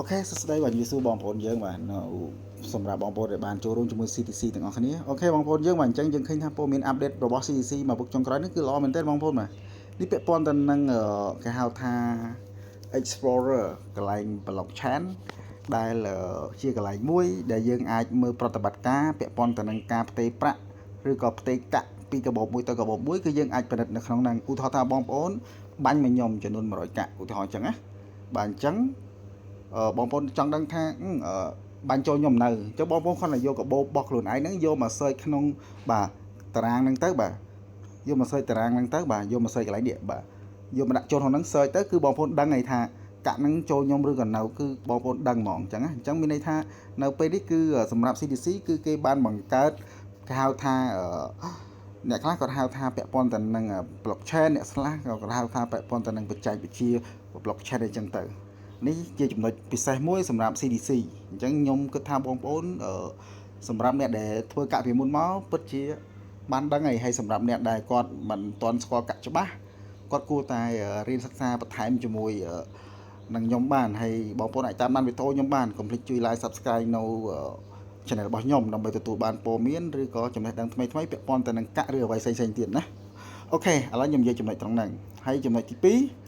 OK សួស្តីបាទជំរាបសួរបងប្អូនយើងបាទនៅសម្រាប់បងប្អូនដែលបានចូលរួមជាមួយ CTC ទាំងអស់គ្នាOK បងប្អូនយើងបាទអញ្ចឹងយើងឃើញថាព័ត៌មាន update របស់ CTC មកពុកចុងក្រោយនេះគឺល្អមែនទែនបងប្អូនបាទនេះពាក់ព័ន្ធទៅនឹងគេហៅថា Explorer កន្លែង blockchain ដែលជាកន្លែងមួយដែលយើងអាចមើលប្រតិបត្តិការពាក់ព័ន្ធទៅនឹងការផ្ទេរប្រាក់ឬក៏ផ្ទេរកាក់ពីកាបូបមួយទៅកាបូបមួយគឺយើងអាចពិនិត្យនៅក្នុងហ្នឹងឧទាហរណ៍ថាបងប្អូនបាញ់មកខ្ញុំចំនួន100កាក់ឧទាហរណ៍អញ្ចឹងណាបាទអញ្ចឹងបងប្អូនចង់ដឹងថាបាញ់ចូលខ្ញុំនៅអញ្ចឹងបងប្អូនគ្រាន់តែយកកាបូបរបស់ខ្លួនឯងហ្នឹងយកមក search ក្នុងបាទតារាងហ្នឹងទៅបាទយកមក search តារាងហ្នឹងទៅបាទយកមក search កន្លែងនេះបាទយកមកដាក់ចូលក្នុងហ្នឹង search ទៅគឺបងប្អូនដឹងហើយថាកាក់ហ្នឹងចូលខ្ញុំឬក៏នៅគឺបងប្អូនដឹងហ្មងអញ្ចឹងណាអញ្ចឹងមានន័យថានៅពេលនេះគឺសម្រាប់ CTC គឺគេបានបង្កើតគេហៅថាអ្នកខ្លះគាត់ហៅថាពាក់ព័ន្ធទៅនឹង blockchain អ្នកខ្លះក៏គាត់ហៅថាពាក់ព័ន្ធទៅនឹងបច្ចេកវិទ្យា blockchain អីចឹងទៅនេះជាចំណុចពិសេសមួយសម្រាប់ CTC អញ្ចឹងខ្ញុំគិតថាបងប្អូនសម្រាប់អ្នកដែលធ្វើកាក់ពីមុនមកពិតជាបានដឹងហើយហើយសម្រាប់អ្នកដែលគាត់មិនទាន់ស្គាល់កាក់ច្បាស់គាត់គួរតែរៀនសិក្សាបន្ថែមជាមួយនឹងខ្ញុំបានហើយបងប្អូនអាចតាមបានវីដេអូខ្ញុំបានកុំភ្លេចជួយ like subscribe នៅ channel របស់ខ្ញុំដើម្បីទទួលបានព័ត៌មានឬក៏ចំណេះដឹងថ្មីៗពាក់ព័ន្ធទៅនឹងកាក់ឬអ្វីផ្សេងៗទៀតណាOK ឥឡូវខ្ញុំនិយាយចំណុចត្រង់ហ្នឹងហើយចំណុចទី2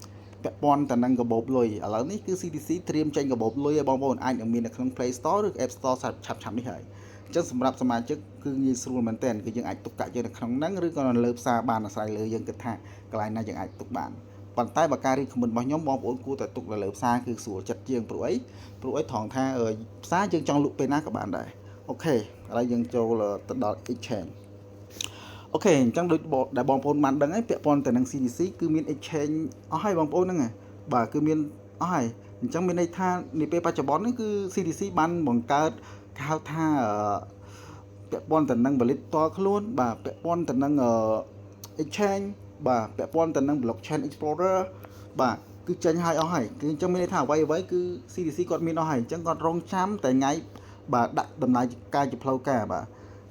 ពាក់ព័ន្ធទៅនឹងកាបូបលុយឥឡូវនេះគឺ CTC ត្រៀមចេញកាបូបលុយឲ្យបងប្អូនអាចនឹងមាននៅក្នុង Play Store ឬ App Store ឆាប់ៗនេះហើយអញ្ចឹងសម្រាប់សមាជិកគឺងាយស្រួលមែនទែនគឺយើងអាចទុកកាក់យើងនៅក្នុងហ្នឹងឬក៏នៅលើផ្សារបានអាស្រ័យលើយើងគិតថាកន្លែងណាយើងអាចទុកបានប៉ុន្តែបើការ recommend របស់ខ្ញុំបងប្អូនគួរតែទុកនៅលើផ្សារគឺស្រួលចិត្តជាងព្រោះអីព្រោះអីត្រង់ថាផ្សារយើងចង់លក់ពេលណាក៏បានដែរ OK ឥឡូវយើងចូលទៅដល់ exchange OK អញ្ចឹងដូចដែលបងប្អូនបានដឹងហើយពាក់ព័ន្ធទៅនឹង CTC គឺមាន exchange អស់ហើយបងប្អូនហ្នឹងបាទគឺមានអស់ហើយអញ្ចឹងមានន័យថានាពេលបច្ចុប្បន្ននេះគឺ CTC បានបង្កើតគេហៅថាពាក់ព័ន្ធទៅនឹងផលិតផ្ទាល់ខ្លួនបាទពាក់ព័ន្ធទៅនឹង exchange បាទពាក់ព័ន្ធទៅនឹង blockchain explorer បាទគឺចេញឲ្យអស់ហើយគឺអញ្ចឹងមានន័យថាអ្វីអ្វីគឺ CTC គាត់មានអស់ហើយអញ្ចឹងគាត់រងចាំតែថ្ងៃបាទដាក់ដំណើរការជាផ្លូវការបាទ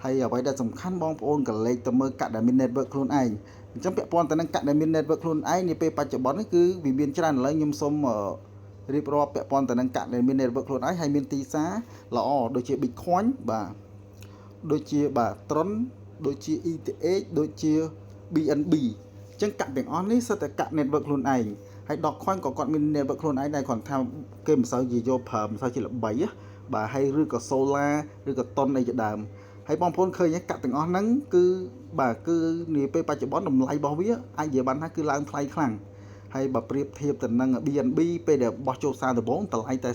ហើយអ្វីដែលសំខាន់បងប្អូនក៏លេខទៅមើលកាក់ដែលមាន network ខ្លួនឯងអញ្ចឹងពាក់ព័ន្ធទៅនឹងកាក់ដែលមាន network ខ្លួនឯងនាពេលបច្ចុប្បន្ននេះគឺវាមានច្រើនឥឡូវខ្ញុំសូមរៀបរាប់ពាក់ព័ន្ធទៅនឹងកាក់ដែលមាន network ខ្លួនឯងហើយមានទីផ្សារល្អដូចជា Bitcoin បាទដូចជាបាទ Tron ដូចជា ETH ដូចជា BNB អញ្ចឹងកាក់ទាំងអស់នេះសុទ្ធតែកាក់ network ខ្លួនឯងហើយ Dogecoin ក៏គាត់មាន network ខ្លួនឯងដែរគ្រាន់ថាគេមិនសូវជាយកប្រើមិនសូវជាល្បីបាទហើយឬក៏ Solar ឬក៏ Ton អីជាដើមហើយបងប្អូនឃើញកាក់ទាំងអស់ហ្នឹងគឺបាទគឺនាពេលបច្ចុប្បន្នតម្លៃរបស់វាអាចនិយាយបានថាគឺឡើងថ្លៃខ្លាំងហើយបើប្រៀបធៀបទៅនឹង BNB ពេលដែលបោះចូលផ្សារដំបូងតម្លៃតែ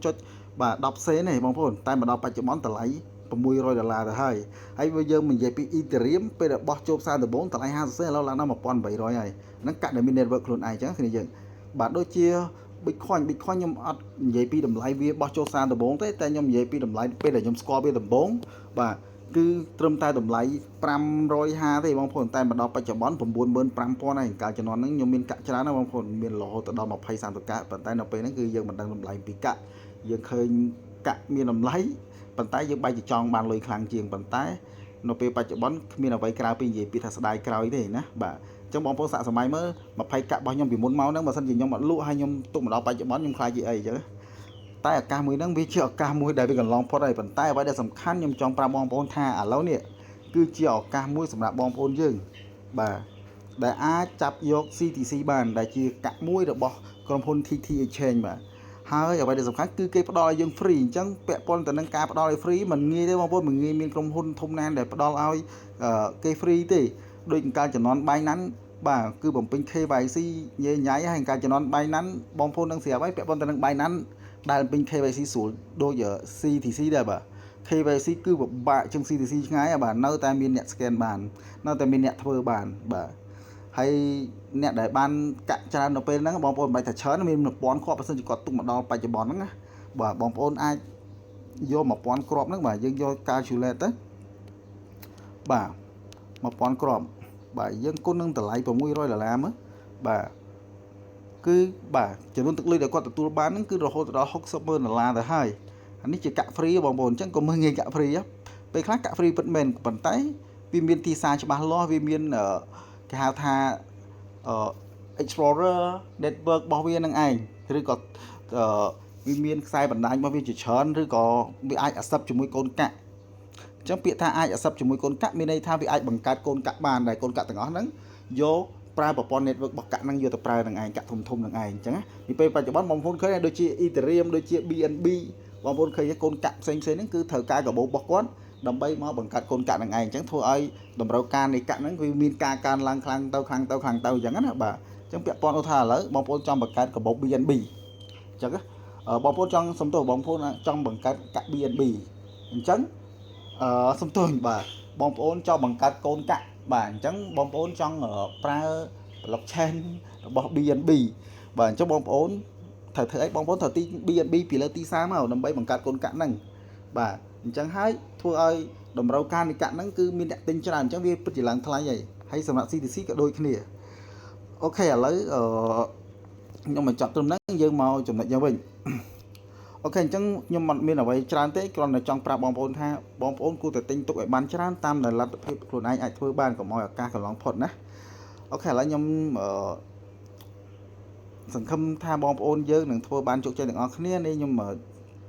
0. បាទ10សេនទេបងប្អូនតែមកដល់បច្ចុប្បន្នតម្លៃ600ដុល្លារទៅហើយហើយបើយើងនិយាយពី Ethereum ពេលដែលបោះចូលផ្សារដំបូងតម្លៃ50សេនឥឡូវឡើងដល់1800ហើយហ្នឹងកាក់ដែលមាន network ខ្លួនឯងអញ្ចឹងគ្នាយើងបាទដូចជា Bitcoin Bitcoin ខ្ញុំអត់និយាយពីតម្លៃវាបោះចូលផ្សារដំបូងទេតែខ្ញុំនិយាយពីតម្លៃពេលដែលខ្ញុំស្គាល់វាដំបូងបាទគឺត្រឹមតែតម្លៃ550ទេបងប្អូនតែមកដល់បច្ចុប្បន្ន95000ហើយកាលជំនាន់ហ្នឹងខ្ញុំមានកាក់ច្រើនណាស់បងប្អូនមានរហូតដល់20 30កាក់ប៉ុន្តែនៅពេលហ្នឹងគឺយើងមិនដឹងតម្លៃពីកាក់យើងឃើញកាក់មានតម្លៃប៉ុន្តែយើងបែរជាចង់បានលុយខ្លាំងជាងប៉ុន្តែនៅពេលបច្ចុប្បន្នគ្មានអ្វីក្រៅពីនិយាយពីថាស្ដាយក្រោយទេណាបាទអញ្ចឹងបងប្អូនសាកសម័យមើល20កាក់របស់ខ្ញុំពីមុនមកហ្នឹងបើសិនជាខ្ញុំអត់លក់ហើយខ្ញុំទុកមកដល់បច្ចុប្បន្នខ្ញុំខ្លាចជាអីអញ្ចឹងតែឱកាសមួយហ្នឹងវាជាឱកាសមួយដែលវាកន្លងផុតហើយប៉ុន្តែអ្វីដែលសំខាន់ខ្ញុំចង់ប្រាប់បងប្អូនថាឥឡូវនេះគឺជាឱកាសមួយសម្រាប់បងប្អូនយើងបាទដែលអាចចាប់យក CTC បានដែលជាកាក់មួយរបស់ក្រុមហ៊ុន TT Exchange បាទហើយអ្វីដែលសំខាន់គឺគេផ្ដល់ឲ្យយើង free អញ្ចឹងពាក់ព័ន្ធទៅនឹងការផ្ដល់ឲ្យ free មិនងាយទេបងប្អូនមិនងាយមានក្រុមហ៊ុនធំណាស់ដែលផ្ដល់ឲ្យគេ free ទេដូចកាលជំនាន់ Binance បាទគឺបំពេញ KYC ញ៉ៃញ៉ៃហើយកាលជំនាន់ Binance បងប្អូននឹងស្រាប់ហើយពាក់ព័ន្ធទៅនឹង Binance ដែលបំពេញ KYC ស្រួលដូច CTC ដែរបាទ KYC គឺពិបាកជាង CTC ឆ្ងាយបាទនៅតែមានអ្នក scan បាននៅតែមានអ្នកធ្វើបានបាទហើយអ្នកដែលបានកាក់ច្រើននៅពេលហ្នឹងបងប្អូនមិនបាច់ថាច្រើនមាន1000គ្រាប់បើសិនជាគាត់ទុកមកដល់បច្ចុប្បន្នហ្នឹងណាបាទបងប្អូនអាចយក1000គ្រាប់ហ្នឹងបាទយើងយក calculate ទៅបាទ1000គ្រាប់បាទយើងគុណនឹងតម្លៃ600ដុល្លារមើលបាទគឺបាទចំនួនទឹកលុយដែលគាត់ទទួលបានហ្នឹងគឺរហូតដល់60ម៉ឺនដុល្លារទៅហើយអានេះជាកាក់ free បងប្អូនអញ្ចឹងកុំមើលងាយកាក់ free ពេលខ្លះកាក់ free ពិតមែនប៉ុន្តែវាមានទីផ្សារច្បាស់លាស់វាមានគេហៅថា Explorer network របស់វានឹងឯងឬក៏ វាមានខ្សែបណ្ដាញរបស់វាជាច្រើនឬក៏វាអាច accept ជាមួយកូនកាក់អញ្ចឹងពាក្យថាអាច accept ជាមួយកូនកាក់មានន័យថាវាអាចបង្កើតកូនកាក់បានដែលកូនកាក់ទាំងអស់ហ្នឹងយកប្រើប្រព័ន្ធ network របស់កាក់ហ្នឹងយកទៅប្រើនឹងឯងកាក់ធំធំនឹងឯងអញ្ចឹងណាពីពេលបច្ចុប្បន្នបងប្អូនឃើញដូចជា Ethereum ដូចជា BNB បងប្អូនឃើញកូនកាក់ផ្សេងផ្សេងហ្នឹងគឺត្រូវការកាបូបរបស់គាត់ដើម្បីមកបង្កើតកូនកាក់នឹងឯងអញ្ចឹងធ្វើឲ្យតម្រូវការនៃកាក់ហ្នឹងវាមានការកើនឡើងខ្លាំងទៅខ្លាំងទៅខ្លាំងទៅអញ្ចឹងណាបាទអញ្ចឹងពាក់ព័ន្ធឧទាហរណ៍ឥឡូវបងប្អូនចង់បង្កើតកាបូប BNB អញ្ចឹងបងប្អូនចង់សំទោសបងប្អូនចង់បង្កើតកាក់ BNB អញ្ចឹងអឺសំទោសបាទបងប្អូនចង់បង្កើតកូនកាក់បាទអញ្ចឹងបងប្អូនចង់ប្រើ blockchain របស់ BNB បាទអញ្ចឹងបងប្អូនត្រូវធ្វើអីបងប្អូនត្រូវទី BNB ពីលើទីផ្សារមកដើម្បីបង្កើតកូនកាក់ហ្នឹងបាទអញ្ចឹងហើយធ្វើឲ្យតម្រូវការនៃកាក់ហ្នឹងគឺមានអ្នកទិញច្រើនអញ្ចឹងវាពិតជាឡើងថ្លៃហើយហើយសម្រាប់ CTC ក៏ដូចគ្នាOK ឥឡូវអឺខ្ញុំបញ្ចប់ត្រឹមហ្នឹងយើងមកចំណុចយើងវិញ OK អញ្ចឹងខ្ញុំអត់មានអ្វីច្រើនទេគ្រាន់តែចង់ប្រាប់បងប្អូនថាបងប្អូនគួរតែទិញទុកឲ្យបានច្រើនតាមដែលលទ្ធភាពខ្លួនឯងអាចធ្វើបានកុំឲ្យឱកាសកន្លងផុតណាOK ឥឡូវខ្ញុំអឺសង្ឃឹមថាបងប្អូនយើងនឹងធ្វើបានជោគជ័យទាំងអស់គ្នានេះខ្ញុំ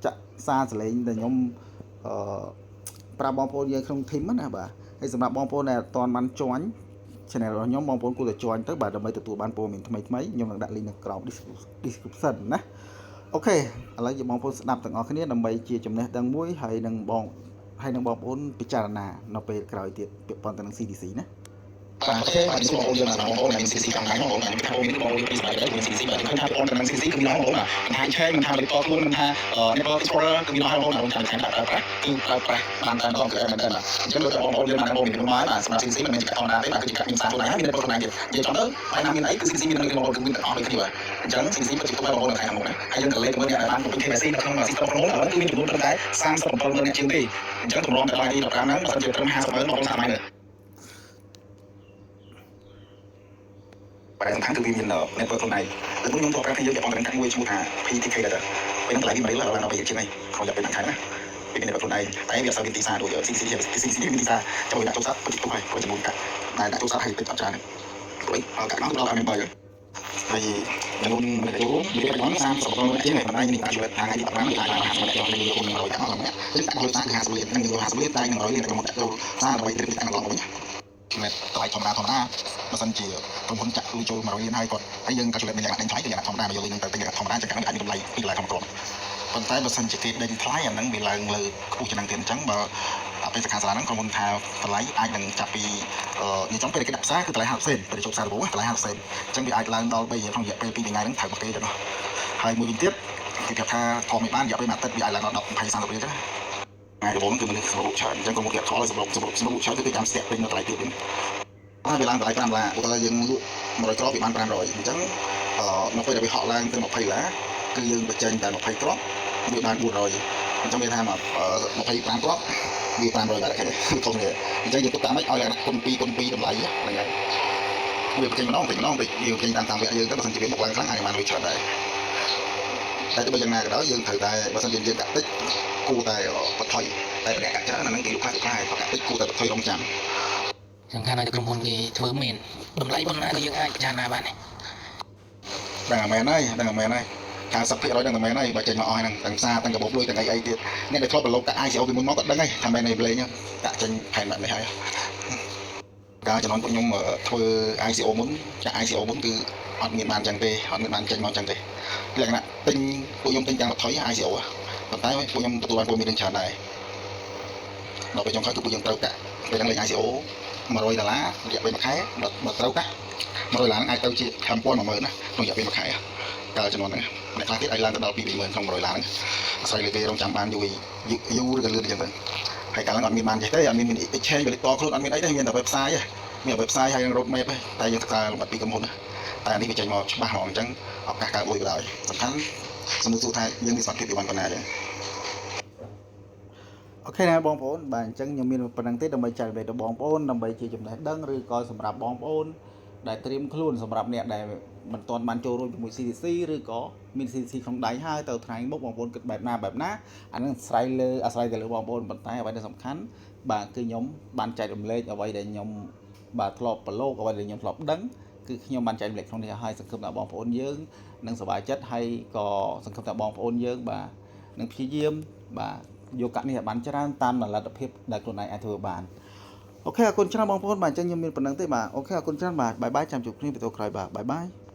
ចាក់សារសលេងដែលខ្ញុំអឺប្រាប់បងប្អូនយើងក្នុង team ណាបាទហើយសម្រាប់បងប្អូនដែលអត់ទាន់បាន join channel របស់ខ្ញុំបងប្អូនគួរតែ join ទៅបាទដើម្បីទទួលបានព័ត៌មានថ្មីថ្មីខ្ញុំនឹងដាក់ link នៅក្រោម description ណាOK ឥឡូវយើងបងប្អូនស្ដាប់ទាំងអស់គ្នាដើម្បីជាចំណេះដឹងមួយហើយនឹងបងហើយនឹងបងប្អូនពិចារណានៅពេលក្រោយទៀតពាក់ព័ន្ធទៅនឹង CTC ណា។ បាទ OK បាទសួរបងប្អូនយើងបងប្អូនដែលមាន CTC ខាងណាបងប្អូនដែលថាមានបងប្អូនពីស្បែកដែរមាន CTC បាទខ្ញុំថាបងប្អូនដែលមាន CTC គឺមានបងប្អូនមិនថា exchange មិនថាលុយតខ្លួនមិនថា network explorer គឺមានបងប្អូនបងចាំខាងប្រើប្រាស់គឺប្រើប្រាស់បានតែម្ដងគឺមែនតើបាទអញ្ចឹងដូចបងប្អូនយើងបានបងប្អូនមានមកបាទសម្រាប់ CTC មិនមែនជាធម្មតាទេបាទគឺជាកាក់មានសារខ្លួនឯងមាន network ខ្លួនឯងទៀតនិយាយចំទៅហើយណាមានអីគឺ CTC មាននៅបងប្អូនគឺមានទាំងអស់ដូចគ្នាបាទអញ្ចឹង CTC ពិតជាទុកឲ្យបងប្អូននៅថ្ងៃខាងមុខណាហើយយើងក៏លេខមើលអ្នកដែលបានបំពេញ KYC នៅក្នុង system ក្រុមហ៊ុនឥឡូវគឺមានចំនួនត្រឹមតែ37ម៉ឺនអ្នកជាងទេអញ្ចឹងទម្រាំតែដល់ថ្ងៃ15ហ្នឹងបើសិនជាត្រឹម50ម៉ឺនបងប្អូនសាមញ្ញ បែរសំខាន់គឺវាមាន network ខ្លួនឯងហើយខ្ញុំធ្លាប់ប្រាប់គ្នាយើងពាក់ព័ន្ធនឹងកាក់មួយឈ្មោះថា PTK ដែរទៅពេលហ្នឹងតម្លៃវា1រៀលឡើងដល់2ជាងហើយក្នុងរយៈពេល1ខែណាវាមាន network ខ្លួនឯងតែវាអត់សូវមានទីផ្សារដូច CTC CTC មានទីផ្សារចូលដាក់ចូលសាប់ពិតទុកហើយព្រោះចំនួនកាក់តែដាក់ចូលសាប់ហើយតិចអត់ច្រើនទេព្រោះកាក់នោះដល់ឲ្យមាន3ហើយចំនួនមនុស្សចូលរួមវាបច្ចុប្បន្ន37នាក់ជាងហើយប៉ុន្តែនេះអាចថាថ្ងៃទី15វាអាចឡើង50នាក់ចុះលើគុណ100កាក់មកហ្នឹងចឹងដាក់លុយផ្សារគឺ50លាននិង50លានតែនឹង100លានតែមកដាក់ចូលផ្សារដើម្បីត្រៀមទីតាំងឡងវិញមែនតម្លៃធម្មតាធម្មតាបើសិនជាក្រុមហ៊ុនចាក់លុយចូល100លានហើយគាត់ហើយយើងកាល់មានលក្ខណៈដេញថ្លៃគឺលក្ខណៈធម្មតាមកយកលុយនឹងទៅទិញលក្ខណៈធម្មតាចឹងអាចមានតម្លៃពីតម្លៃធម្មតាប៉ុន្តែបើសិនជាគេដេញថ្លៃអាហ្នឹងវាឡើងលើខ្ពស់ជាងហ្នឹងទៀតអញ្ចឹងបើពេលសិក្ខាសាលាហ្នឹងក្រុមហ៊ុនថាតម្លៃអាចនឹងចាប់ពីនិយាយចំពេលគេដាក់ផ្សារគឺតម្លៃ50សេនពេលចូលផ្សារដំបូងតម្លៃ50សេនអញ្ចឹងវាអាចឡើងដល់3ក្នុងរយៈពេល2ថ្ងៃហ្នឹងត្រូវមកគេចឹងហើយមួយវិញទៀតគេប្រាប់ថាធំមិនបានរយៈពេលមួយអាទិត្យវាអាចឡើងដល់10 20 30រៀលចឹងថ្ងៃដំបូងគឺមនុស្សសម្រុកច្រើនអញ្ចឹងក៏មកគេថតឲ្យសម្រុកសម្រុកសម្រុកច្រើនគឺគេចាំស្ទាក់ពេញនៅតម្លៃទៀតវិញហើយវាឡើងតម្លៃ5ដុល្លារឧទាហរណ៍យើងលក់100គ្រាប់វាបាន500អញ្ចឹងអឺនៅពេលដែលវាហក់ឡើងទៅ20ដុល្លារគឺយើងបញ្ចេញតែ20គ្រាប់វាបាន400អញ្ចឹងវាថាមក25គ្រាប់វា500បាទឃើញធំនេះអញ្ចឹងយើងទុកតាមម៉េចឲ្យឡើងគុណ2គុណ2តម្លៃហ្នឹងហើយវាបញ្ចេញម្ដងបន្តិចម្ដងតិចយើងបញ្ចេញតាមតាមវគ្គយើងទៅបើសិនជាវាបុកឡើងខ្លាំងអាចបានលុយច្រើនដែរតែទោះបីយ៉ាងណាក៏ដោយយើងត្រូវតែបើសិនជាយើងកាក់តិចគួរតែបន្ថយតែម្នាក់កាក់ច្រើនអាហ្នឹងគេលក់ខ្លះទៅខ្លះហើយកាក់តិចគួរតែបន្ថយរងចាំ សំខាន់ឲ្យតែក្រុមហ៊ុនគេធ្វើមែនតម្លៃប៉ុណ្ណាក៏យើងអាចពិចារណាបានដែរ ដឹងតែមែនហើយដឹងតែមែនហើយ90%ដឹងតែមែនហើយបើចេញមកអស់ហ្នឹងទាំងផ្សារទាំងកាបូបលុយទាំងអីអីទៀតអ្នកដែលធ្លាប់ប្រឡូកកាក់ ICO ពីមុនមកក៏ដឹងហើយថាមែនឯងលេងកាក់ចេញផែនបែបនេះហើយកាលជំនាន់ពួកខ្ញុំធ្វើ ICO មុនចាក់ ICO មុនគឺអត់មានបានចឹងទេអត់មានបានចេញមកចឹងទេលក្ខណៈទិញពួកខ្ញុំទិញទាំងបន្ថយ ICO ប៉ុន្តែពួកខ្ញុំទទួលបានព័ត៌មានច្រើនដែរដល់ពេលចុងក្រោយគឺពួកយើងត្រូវកាក់ពេលហ្នឹងលេង ICO 100ដុល្លាររយៈពេល1ខែបើត្រូវកាក់100ដុល្លារអាចទៅជា5000 10000ណាក្នុងរយៈពេល1ខែកាលជំនាន់ហ្នឹងអ្នកខ្លះទៀតអាចឡើងទៅដល់2 30000ក្នុង100ដុល្លារហ្នឹងអាស្រ័យលើគេរងចាំបានយូរយូរឬក៏លឿនអញ្ចឹងទៅហើយកាលហ្នឹងអត់មានបានចេះទេអត់មានមាន exchange ផលិតខ្លួនអត់មានអីទេមានតែ website ទេមាន website ហើយនឹង road map ទេតែយើងសិក្សាលម្អិតពីក្រុមហ៊ុនណាតែអានេះវាចេញមកច្បាស់ហ្មងអញ្ចឹងឱកាសកើតលុយក៏ដោយសំខាន់សំណួរសួរថាយើងមានសមត្ថភាពពីបានប៉ុណ្ណាអញ្ចឹង OK ណាបងប្អូនបាទអញ្ចឹងខ្ញុំមានប៉ុណ្ណឹងទេដើម្បីចែករំលែកដល់បងប្អូនដើម្បីជាចំណេះដឹងឬក៏សម្រាប់បងប្អូនដែលត្រៀមខ្លួនសម្រាប់អ្នកដែលមិនទាន់បានចូលរួមជាមួយ CTC ឬក៏មាន CTC ក្នុងដៃហើយទៅថ្ងៃមុខបងប្អូនគិតបែបណាបែបណាអានឹងអាស្រ័យលើអាស្រ័យទៅលើបងប្អូនប៉ុន្តែអ្វីដែលសំខាន់បាទគឺខ្ញុំបានចែករំលែកអ្វីដែលខ្ញុំបាទធ្លាប់ប្រឡូកអ្វីដែលខ្ញុំធ្លាប់ដឹងគឺខ្ញុំបានចែករំលែកក្នុងនេះហើយសង្ឃឹមថាបងប្អូនយើង នឹងសប្បាយចិត្តហើយក៏សង្ឃឹមថាបងប្អូនយើងបាទនឹងព្យាយាមបាទយកកាក់នេះឲ្យបានច្រើនតាមលទ្ធភាពដែលខ្លួនឯងអាចធ្វើបាន។ OK អរគុណច្រើនបងប្អូនបាទអញ្ចឹងខ្ញុំមានប៉ុណ្ណឹងទេបាទ។ OK អរគុណច្រើនបាទ bye bye ចាំជួបគ្នាវីដេអូក្រោយបាទ bye bye។